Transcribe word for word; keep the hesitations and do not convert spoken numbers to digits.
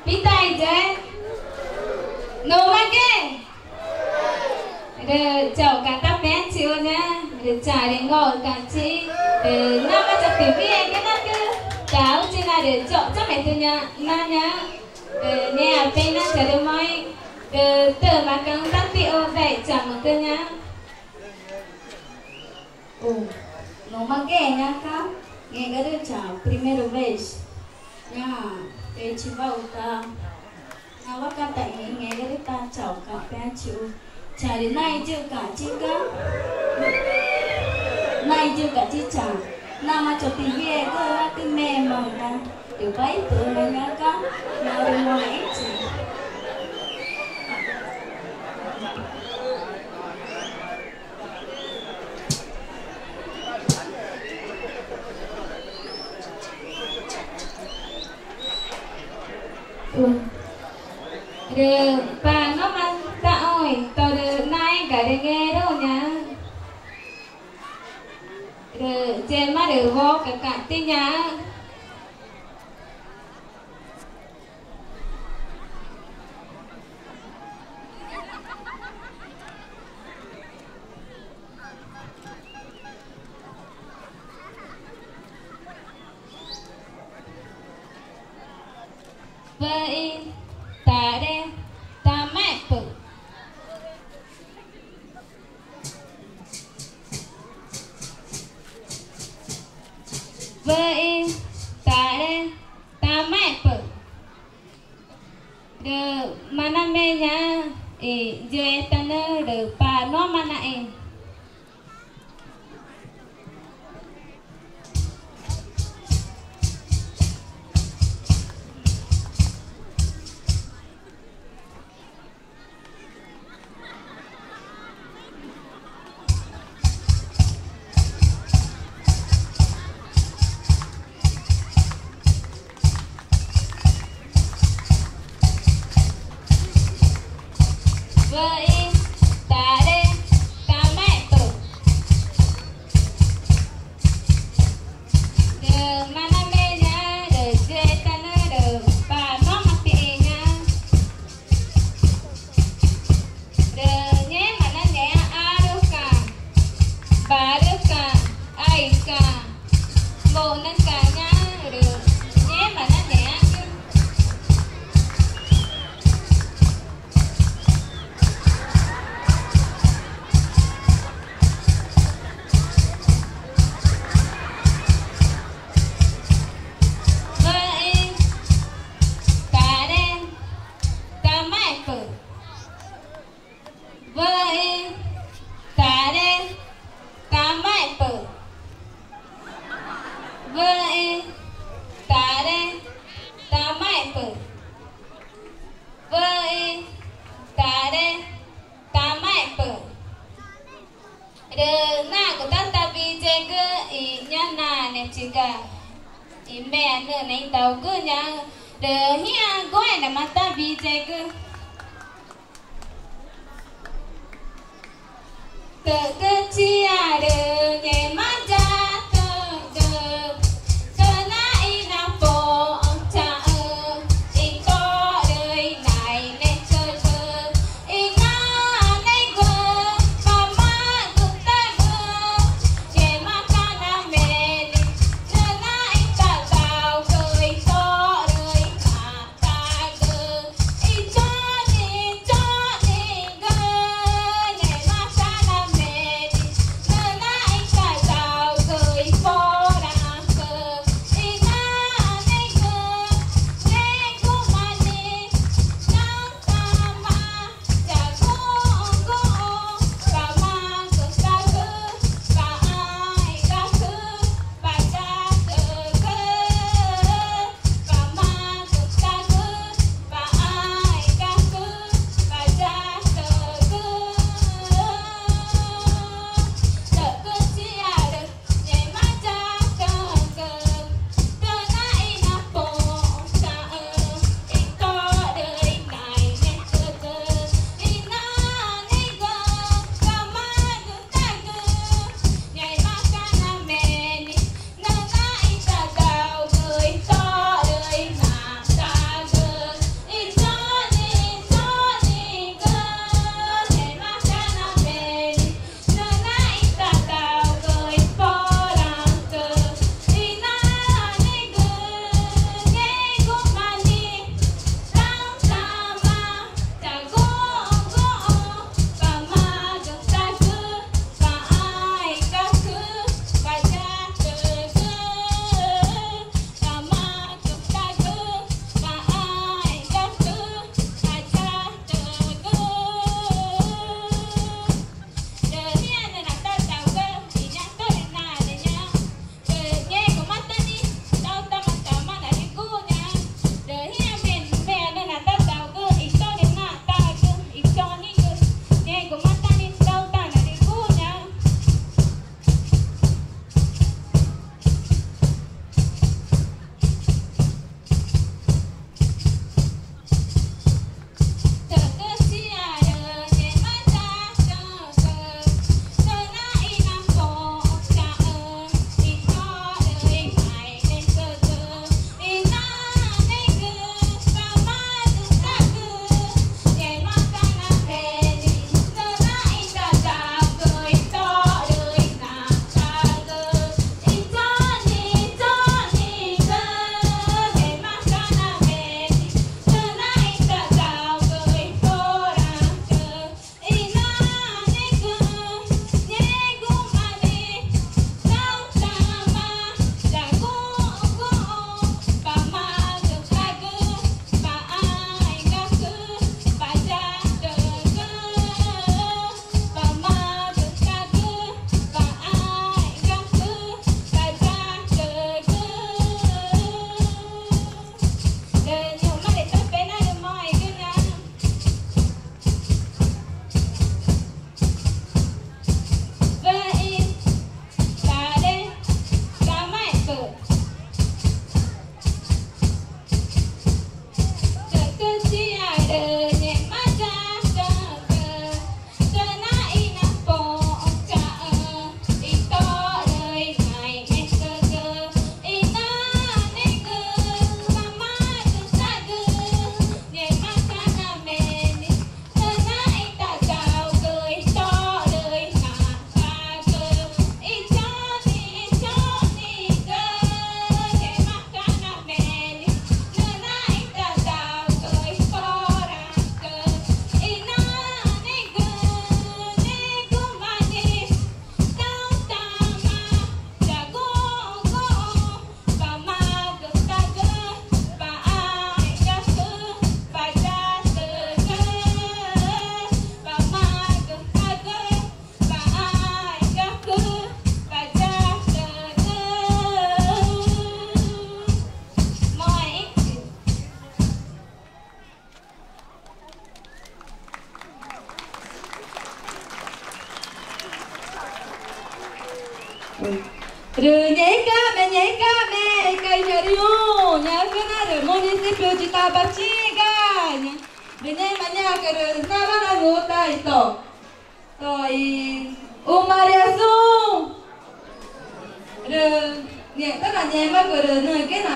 Pitaxü̃ i yüe, nuxmaxẽ. Rü chauxca̱x tá pexü̃ chixu ñaã, rü chauxca̱x rü ngóexü̃ca̱x chixĩ, rü namaã chotüwüegü nacü taxúchixü̃ na rü choxchame tüxü̃ ñaã, na ñaã, rü ngẽma pexü̃ na charümoxẽ, rü tümacaxü̃ tá tixu dexü̃ chamücü ñaã. Nuxmaxẽ ñaca̱x, ngẽxgumarüü̃ chaprimiru vez ñaã echivaxu ta nawacataxü̃ i ngẽxgumarüü̃ ta chauxca̱x pexü̃ chixu, charü nax iyuxca̱x chixĩ ga, nax iyuxca̱x chixĩ cha, namaã chotüwüegü nacü memaxü̃ ga, rü paipü̱xü̃ ñaca̱x, narümoxẽ chi. Rü pa noma taxũ i torü naéga rü ngẽxgumarüü̃ ñaã, rü yema rü wocaca̱x tixa ñaã. Wüxi, tare, tamaxẽpü̱x. Wüxi, tare, tamaxẽpü̱x. Rü maname ñaã i yüetanü rü pa noma naxĩ. Wüxi, tare, tamaxẽpü̱x. Rü maname ñaã rü yüetanü rü pa noma pexü̃ ñaã. Rü ngẽma nangẽxma arüca̱x, barüca̱x, aica̱x, moxnüca̱x ñaã rü ngẽma nangẽxmagü. Wüxi, tare, tamaxẽpü̱x. Wüxi, tare, tamaxẽpü̱x. Wüxi, tare, tamaxẽpü̱x. Wüxi, tare, tamaxẽpü̱x. Rü nagu tá ta wüxi yegü i ñaã nanechigü i meã nüxna itaugü ñaxü̃, rü ngĩxã guxü̃ma tá wüxi yegü. Tüxcü chiarü ngẽma yatüxü̃gü, tüxna inapoxü̃chaxü̃ i torü inainetügü, inanegü, pamaxü̃gütagü, ngẽmaca̱x name nixĩ, tüxna itataugü i torü ina tagü, i choni, chonigü, ngẽmaca̱x name nixĩ, tüxna ita Rü ngẽxguca̱xme, ngẽxguca̱xme i caixãrüxũ ñaxü̃cüna rü município de Tabatinga. Rü ngẽma ñaãcü rü nawa nangutaãẽ i to, to i umariasu. Rü ngẽma ñaãcü rü nügüna